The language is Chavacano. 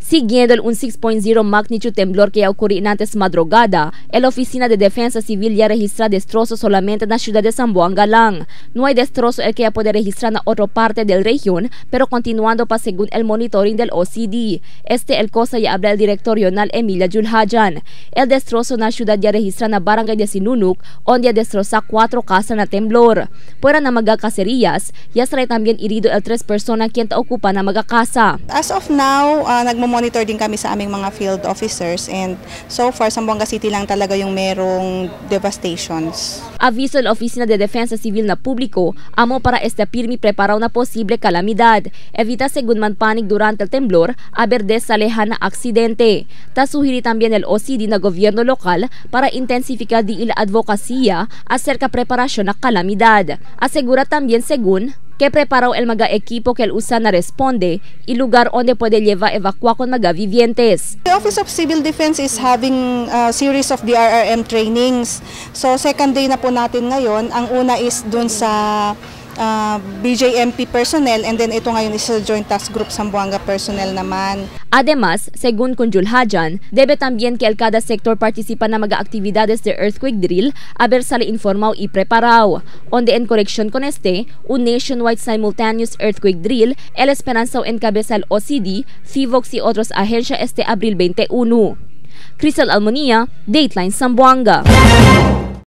Siguiendo el un 6.0 magnitud temblor que ocurrió antes madrugada, la Oficina de Defensa Civil ya registra destrozos solamente en la ciudad de Zamboanga lang. No hay destrozo el que ya puede registrar en otra parte del región, pero continuando pa según el monitoring del OCD. Este el cosa ya habla el director regional Emilia Julhajan. El destrozo en la ciudad ya registra na barangay de Sinunuk, donde destroza 4 casas na temblor. Fuera na mga caserías, ya será también herido el 3 personas quien ta ocupa na mga casa. As of now, nagmo-monitor din kami sa aming mga field officers and so far Zamboanga City lang talaga yung merong devastations. Aviso la Oficina de Defensa Civil na publiko, amo para este pirmi prepara una posible calamidad. Evita según man panic durante el temblor, haber desalejana accidente. Ta suhiri también el OCD na gobierno local para intensificar di la advocacia acerca preparación na calamidad. Asegura también según que preparó el mga equipo que el USANA responde y lugar donde puede llevar evacuar con mga vivientes. The Office of Civil Defense is having a series of DRRM trainings. So second day na po natin ngayon. Ang una is dun sa BJMP personnel and then ito ngayon is sa Joint Task Group Zamboanga personnel naman. Además, según con Julhajan, debe también que el cada sector participa na mga actividades de earthquake drill haber sale informado y preparado. Onde en conexión con este, un nationwide simultaneous earthquake drill, el esperanza encabeza el OCD, FIVOX y otros agencias este abril 21. Crystal Almonía, Dateline Zamboanga.